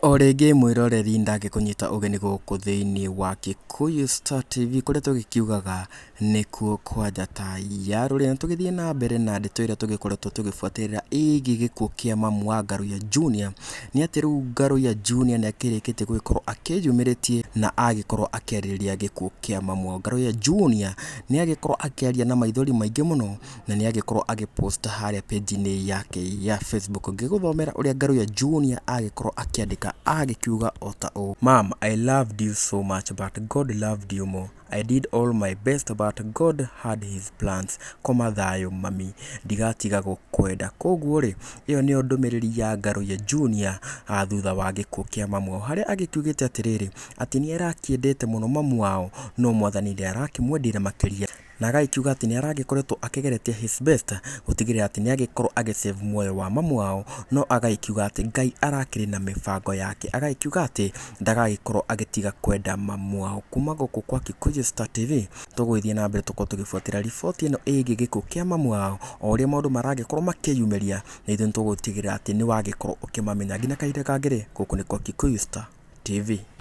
O rĩngĩ mwĩroreri ndangĩkũnyita ũgeni gũkũ thĩinĩ wa Kikuyu Star TV kũrĩa tũgĩkiugaga nĩkuo kwa njata ya rũrĩrĩ. Na tũgĩthiĩ na mbere na ndeto ĩrĩa tũgĩkoretwo tũgĩbuatĩrĩra ĩgiĩ gĩkuũ kĩa mamu wa Ngaruiya Junior, nĩ atĩ rĩu Ngaruiya Junior nĩ akĩrĩkĩtie gũgĩkorwo akĩyumĩrĩtie na agĩkorwo akĩarĩrĩria gĩkuũ kĩa mamu wao. Ngaruiya Junior nĩ agĩkorwo akĩaria na maithori maingĩ mũno na nĩ agĩkorwo agĩ post harĩa page-inĩ yake ya Facebook. Ngĩgũthomera ũrĩa Ngaruiya Junior agĩkorwo akĩandĩka agĩkiuga o ta ũũ: "Mom, I loved you so much but God loved you more. I did all my best but God had his plans. Koma thayũ mami, ndigatiga gũkwenda." Koguo rĩ, ĩyo nĩyo ndũmĩrĩri ya Ngaruiya Junior thutha wa gĩkuũ kĩa mamu wao, harĩa agĩkiugĩte atĩrĩrĩ, atĩ nĩ arakĩendete mũno mamu wao no mwathani nĩ arakĩmwendire makĩria, na agagĩkiuga atĩ nĩ aragĩkoretwo akĩgeretie his best gũtigĩrĩra atĩ nĩ agĩkorwo agĩ save muoyo wa mamu wao, no agagĩkiuga atĩ Ngai arakĩrĩ na mĩbango yake, agagĩkiuga atĩ ndagagĩkorwo agĩtiga kwenda mamu wao. Kuma gũkũ kwa Kikuyu Star TV tũgũgĩthiĩ na mbere tũkorwo tũgĩbuatĩrĩra riboti ĩno ĩgiĩ gĩkuũ kĩa mamu wao o ũrĩa maũndũ maragĩkorwo makĩyumĩria, na ithuĩ nĩ tũgũtigĩrĩra atĩ nĩ wagĩkorwo ũkĩmamenya. Nginya kahinda kangĩ rĩ, gũkũ nĩ kwa Kikuyu Star TV.